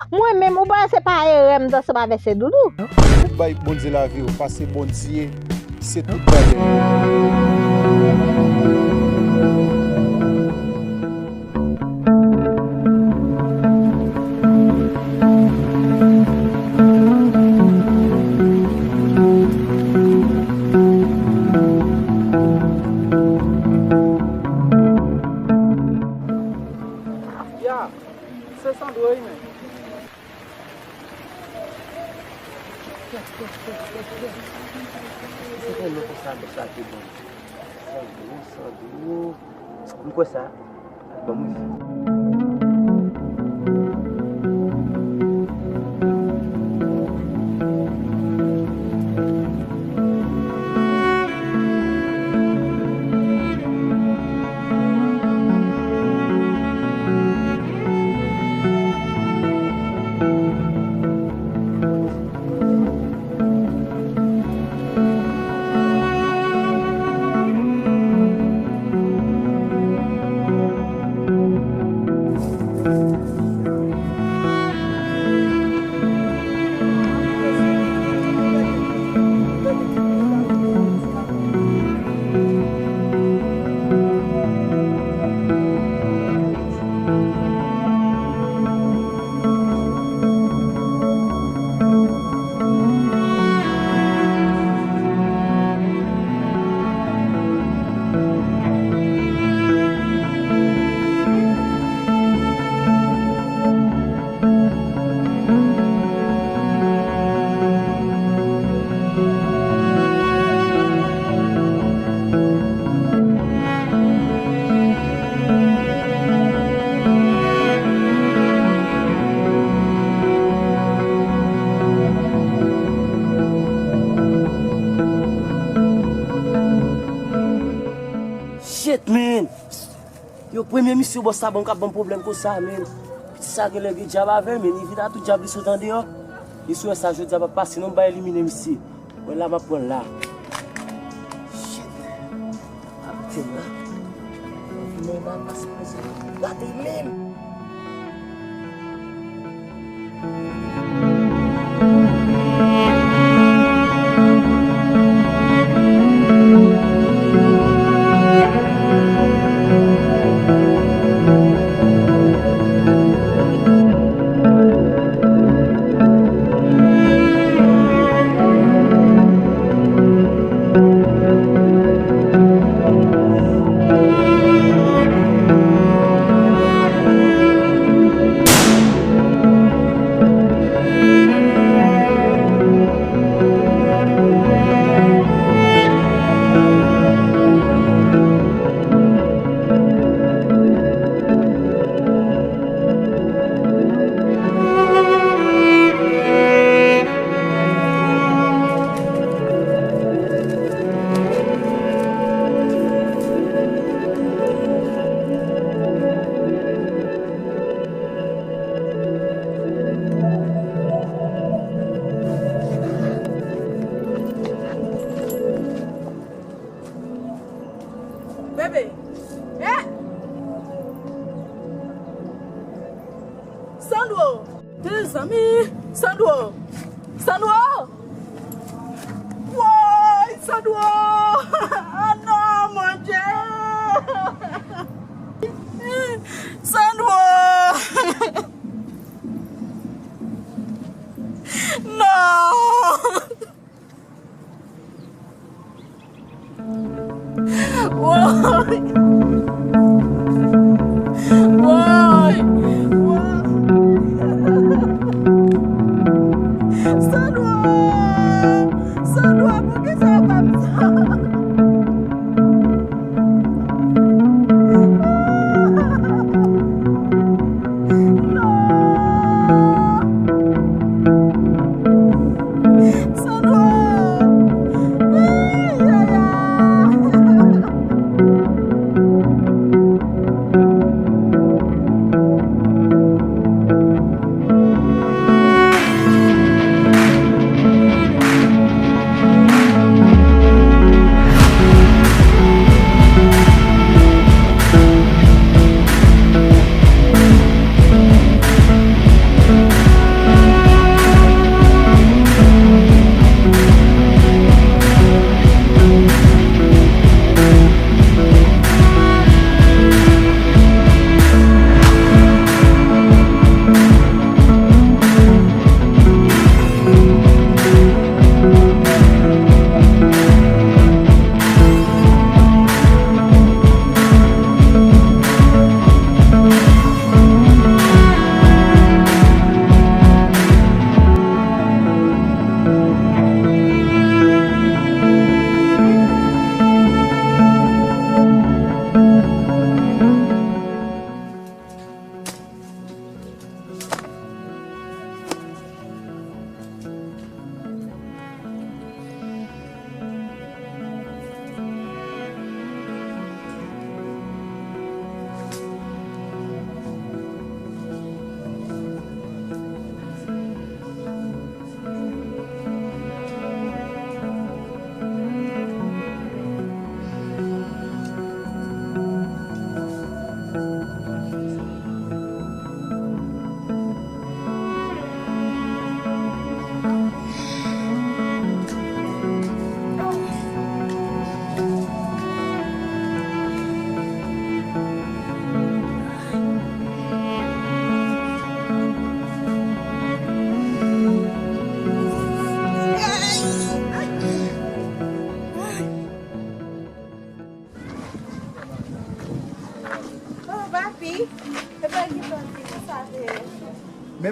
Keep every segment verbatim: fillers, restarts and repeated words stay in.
Mwen menm, ou panse se pa erè m danse avè se doudou? Ou bay Bondye lavi w, paske Bondye se tout bagay. Ya, se Sandro wi, men. Se tèlman konsa, bòs la te bon. Sandro, Sandro. M kwè sa. Ban m wi. Shit, man! Yo, premye misye bòs la ban m k ap ban m pwoblèm konsa, men. Piti sa genlè gen dyab avè l, men li vin a tout dyab li sot andeyò. Li sou wè sa jodi a p ap pase non, m ba elimine misye. Wè la m ap pran l la. Shit. Ap te la. Men la pase mezon. Gade menm. Bebe! Eh! Sandro! Mezanmi! Sandro! Sandro! Woy! Sandro! Ah non, mon Dieu! Sandro! Non! Woy! Woy! Woy! Sandro! Sandro, poukisa w ap fè m sa? Non!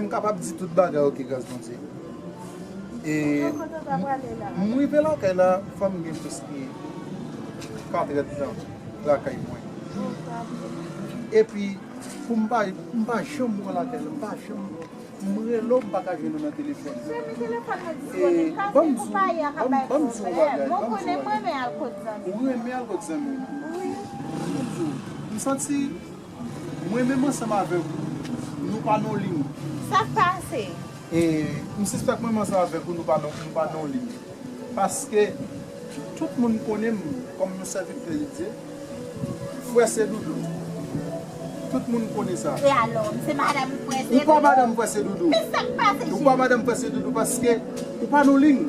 M kapab di tout bagay, oke, gras Bondye. E m rive lakay la, fò m gen plis ke katrèdtan lakay mwen. Epi, pou m pa, m pa janm wè lakay la, m pa janm, m rele w, m pa ka jwenn ou nan telefòn. Ban m di w, ban m, ban m di w yon bagay, ban m di w yon bagay. Ou renmen al kot zanmi w. Ban m di w, m santi mwen menm ansanm avèk ou, nou pa nan liy. Sa k pase? E m sispèk mwen menm ansanm avèk ou, nou pa nan, nou pa nan liy. Paske tout moun konnen m kòm yon sèvitè de Dye, frè Sedoudou. Tout moun konnen sa. E alò, m se madanm frè Sedoudou? Ou pa madanm frè Sedoudou. Men sa k pase, cheri? Ou pa madanm frè Sedoudou paske ou pa nan liy.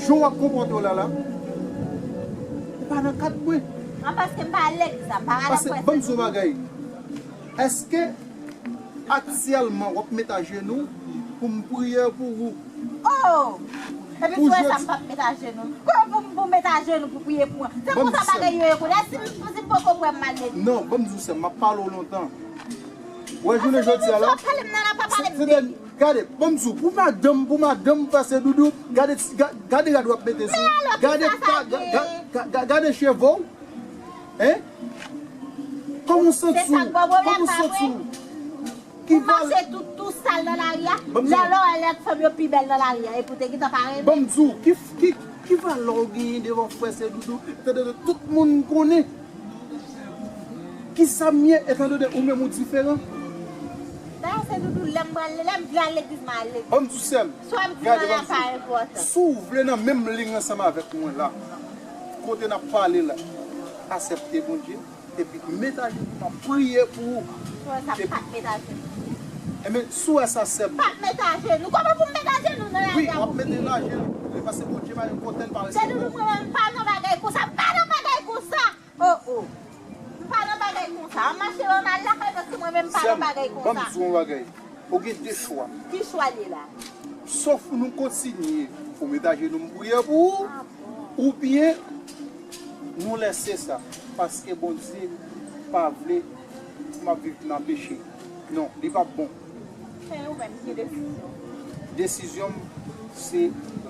Jan w ap konpòte w la la, ou pa nan kad mwen. An, paske m pa lèg sa, m pa madanm frè Sedoudou. Paske, ban m di w yon bagay. Èske aktyèlman w ap met ajenou pou m priye pou ou? Oh! Epi si w wè sa, m p ap met ajenou. Kòman pou m, pou m met ajenou pou priye pou mwen? Se konsa bagay yo ye kounye a. Si m, si m poko prè, m al legliz. Non, ban m di w sa, m ap pale w lontan. Ou wè jounen jodi a la, gade, ban m di w, pou madanm, pou madanm frè Sedoudou, gade, gade rad w ap mete sou, gade, gade cheve w. Hein? Kòman w santi w? Kòman w santi w? Ou mache tout, tou sal nan lari a. Lè lò, lè fanm yo pi bèl nan lari a. Epi w te gentan pa renmen. Ban m di w, ki, ki, ki valè w genyen devan frè Sedoudou? Tande, tout moun konnen kisa m ye, etan done ou menm ou diferan. Dayè, Sedoudou, lè m pral, lè m vle al legliz, m al legliz. Ban m di w, sè m, swa m di m nan la pa enpòtan. Si w vle nan menm liy ansanm avèk mwen la, kote n ap pale la, aksepte Bondye, epi met ajenou, m ap priye pou ou. Frè, sa pa t met ajenou. Enben, si w wè sa, sè m. Pa t met ajenou. Kòman pou m met ajenou nan lari a pou priye? Wi, w ap mete nan ajenou. Li pase Bondye pa gen kote l pa rete. Sedoudou, mwen menm, m pa nan bagay konsa, m pa nan bagay konsa. Oh, oh. M pa nan bagay konsa. An mache, an al lakay paske mwen menm m pa nan bagay konsa. Sè m, ban m di w yon bagay. Ou gen de chwa. Ki chwa l ye la? Sòf nou kontinye pou met ajenou m priye pou ou, oubyen nou lèse sa. Paske Bondye pa vle pou m ap viv nan peche. Non, li p ap bon. Men ou menm, ki desizyon? Desizyon m, se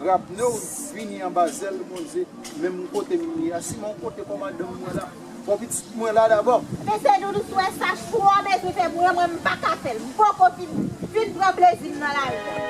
rapne w vini anba zèl Bondye, menm kote m ye a. Si m yon kote kòm madanm mwen la, bon, pitit mwen la dabò. Men Sedoudou, si w wè sa, chwa w bezwen fè pou mwen, mwen, m pa ka fè l. M poko fin, fin pran plezi m nan lavi a.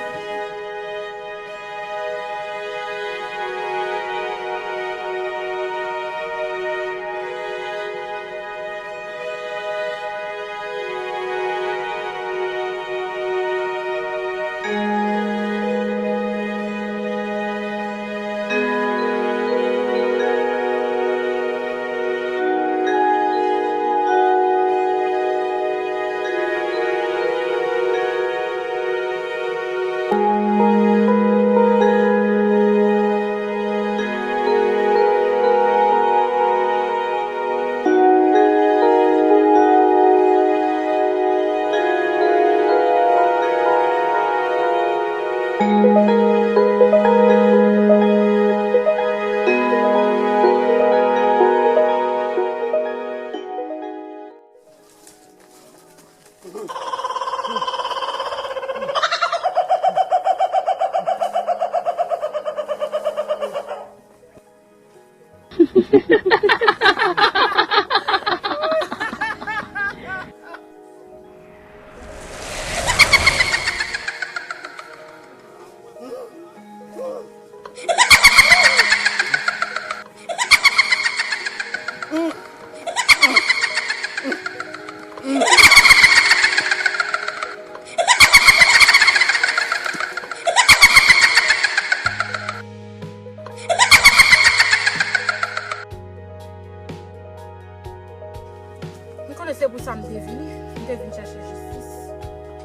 M konnen se pou sa m te vini. M te vin chèche jistis.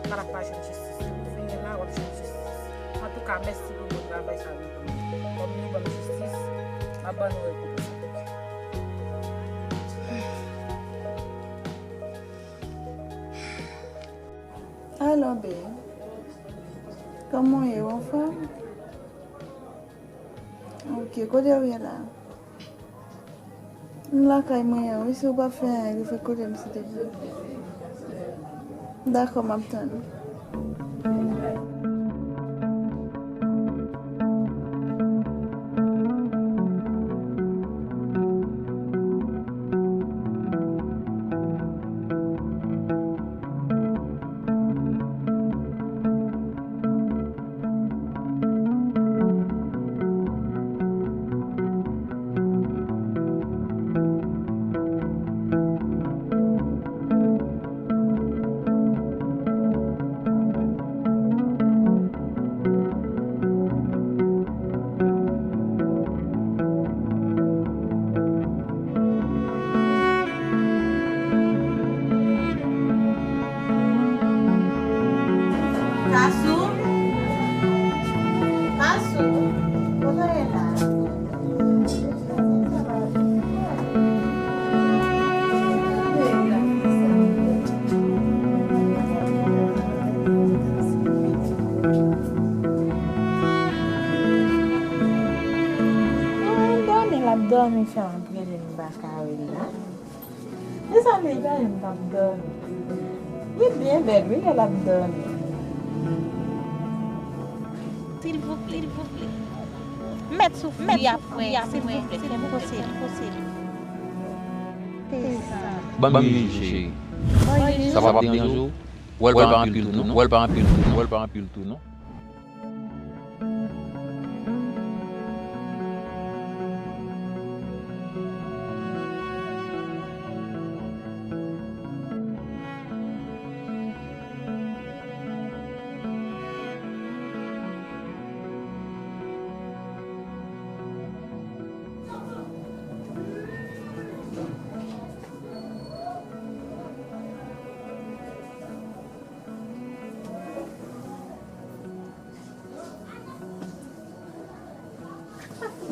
M pa t ap pa jwenn jistis. Se pou vini la, w ap jwenn jistis. Antouka, mèsi pou bon travay sa nou ban m. Kòm nou ban m jistis, m ap ban nou rekonpans. Alo, babe. Kòman w ye, w anfòm? Ok, kote w ye la? M lakay mwen an, wi, si w pa fè anyen, refè kote m, silteplè. Dakò, m ap tann ou. Kasou? Kasou? Kote w ye la? Dòmi, l ap dòmi, fè m ap rele m pa ka rele la. Mezanmi, gade m p ap dòmi. Li byen bèl, wi, lè l ap dòmi. Silvouplè, silvouplè. Mèt soufri ap wè, silvouplè, fè m posede, posede. Ban m ri, cheri. Sa p ap deranje w? Wè l pa anpil tou, non? Wè l pa anpil tou, non? Wè l pa anpil tou, non?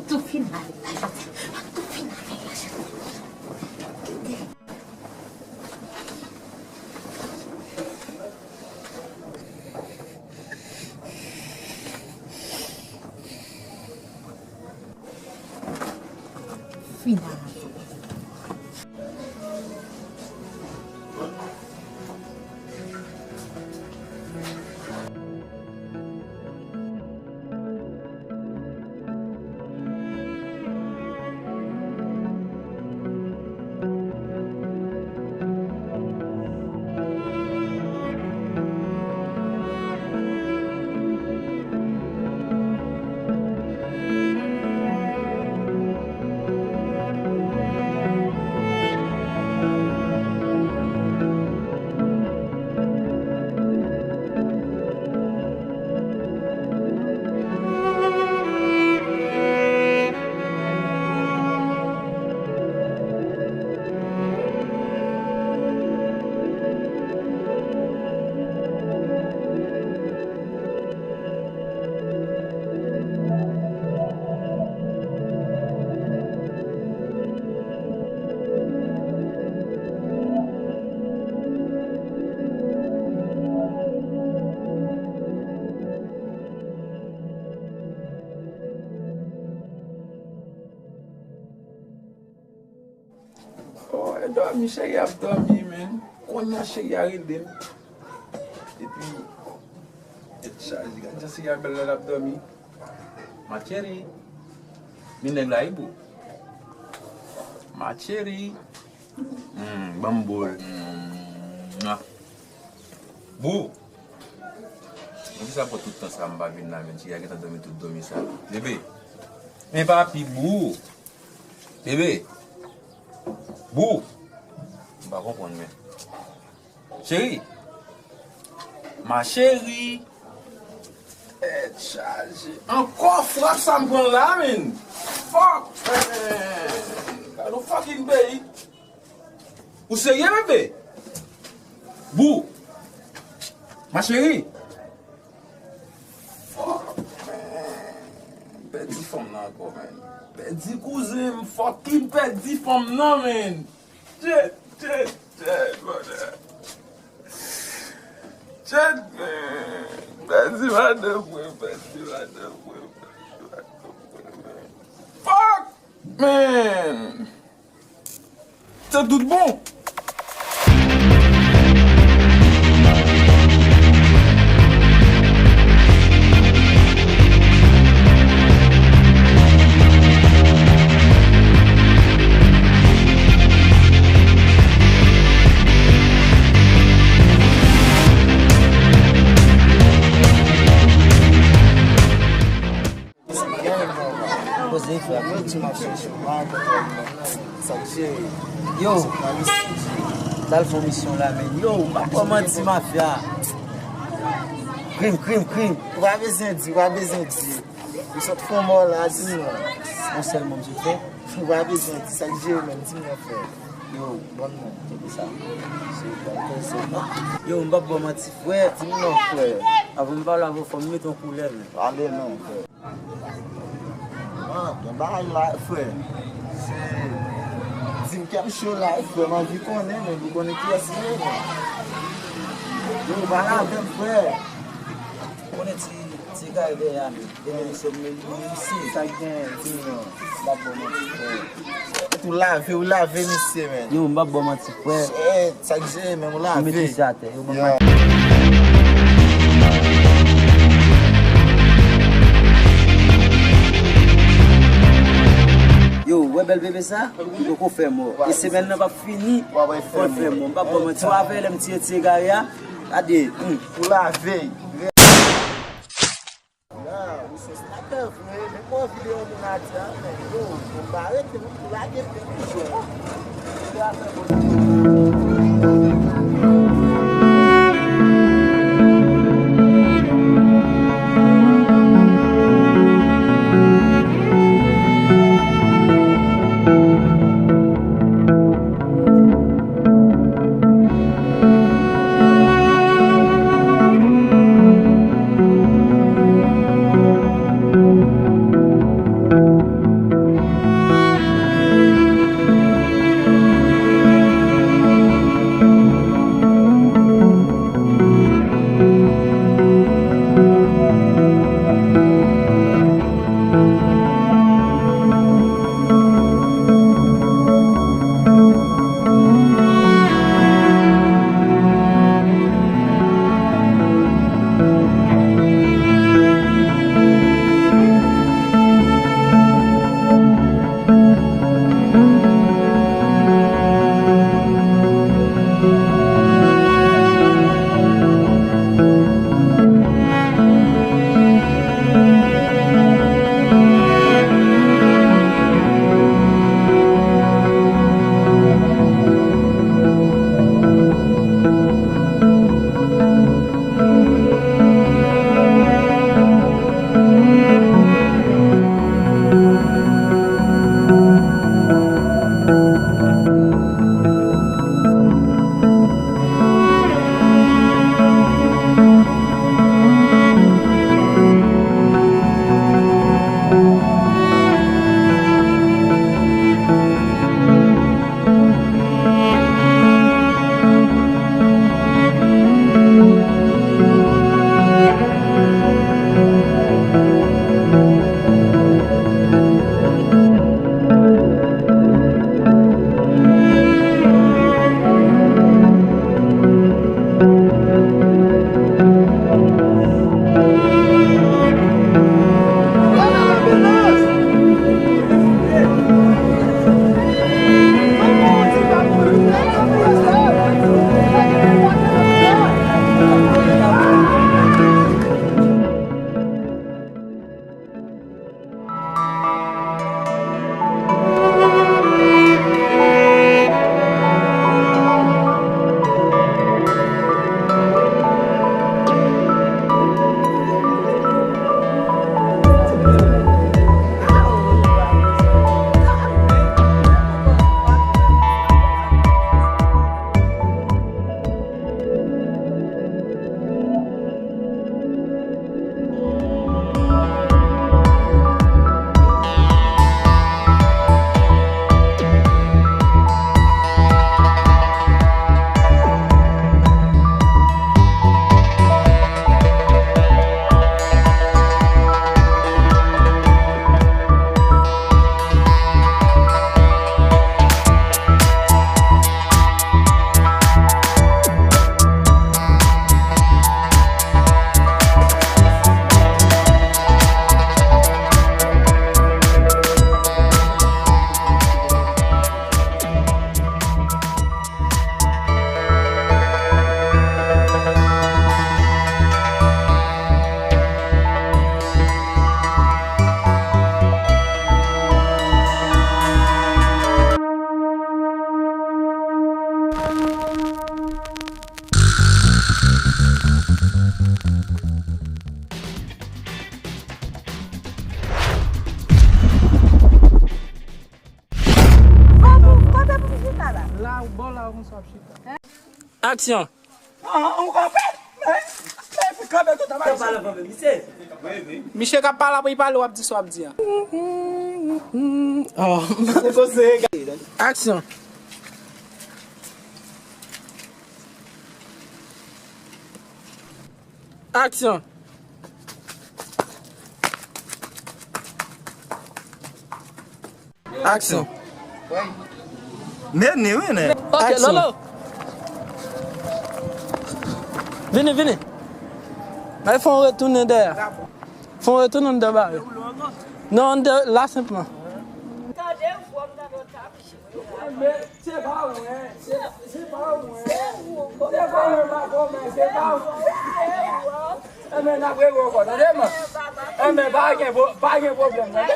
Tou fin avè l la, jodi. Tou fin avè l la, jodi. Fin avè l. Oh, e dòmi, cheri ap dòmi, men. Kounye a cheri a rele m. Epi, tèt chaje, gad jan cheri a bèl lè l ap dòmi. Ma chérie. Men nèg la, wi, boo. Ma chérie. Hmm, ban m bo l. Hmm, ah. Boo. Poukisa pran tout tan sa m pa vin la, men cheri a gentan dòmi tout dòmi sa. Bebe. Men papi, boo. Bebe. Boo. M pa konprann, men. Cheri. Ma chérie. Tèt chaje. Ankò frap sa m pran la, men. Fuck, man. Gade yon fucking peyi. Ou serye, bebe? Boo. Ma chérie. Fuck, man. M pèdi fanm nan ankò, man. Pèdi kouzen m, fucking pèdi fanm nan, man. Shit, shit, shit, brother. Shit, man. Pèdi madanm mwen, pèdi madanm mwen, pèdi madanm mwen, man. Fuck, man. Se tout bon. Mwen di m ap chèche w, pa konprann mwen non. Sa k jere? Yo, m al fè yon misyon la, men. Yo, m pa pran manti, mafya. Krim, krim, krim. Ou pa bezwen di, ou pa bezwen di. Ou sot fon mò la, di m non. Yon sèl moun ki fè. Ou pa bezwen di, sa k jere menm, di m non, frè. Yo, bon non, tcheke sa. Se yon bèl konsèy non. Yo, m p ap ba w manti, frè. Di m non, frè. Avan m pale avè w, fò m mete yon koulè, men. Pale non, frè. Ah, gen bagay la, frè. Se, di m kè m cho la, frè, m anvi konnen, men pou konnen kiyès li ye, men. Yo, pale avè m, frè. Konnen ti, ti kay dèyè a, men. Demen misye, men, men misye. Sa k gen, di m non. M p ap ba w manti, frè. Ou lave, ou lave misye, men. Yo, m p ap ba w manti, frè. Shit, sa k jere, men, ou lave. Ou mete misye atè. Yo, ban m. Yo, wè bèl bebe sa? Li poko fè mò. E semèn nan p ap fini fò l fè mò. M p ap ba w manti. Ou avè lè m tire ti egare a? Gade. Hmm. Ou lave. Ou se snapè vre, men mwen videyo moun a di a, men yo, yo pa rete, nou tou lage pye nou jwe. Aksyon. An, ou kanpe? Men, men, fi kanpe tout an. Misye k ap pale apre li pale, w ap di sa w ap di a. Oh. Aksyon. Aksyon. Aksyon. Men ni wi, nèg. Ok, Lolo. Vini, vini. Ay, fè yon retounen dèyè. Fè yon retounen dèyè. Non, dèyè, la senpman. Tande vwa m nan yon tap. Men, se pa ou, en. Se, se pa ou, en. Se pa ou, en, pa kòman, se pa ou. Enben, n ap rele w ankò, tande, man? Enben, pa gen pwo-, pa gen pwoblèm, tande?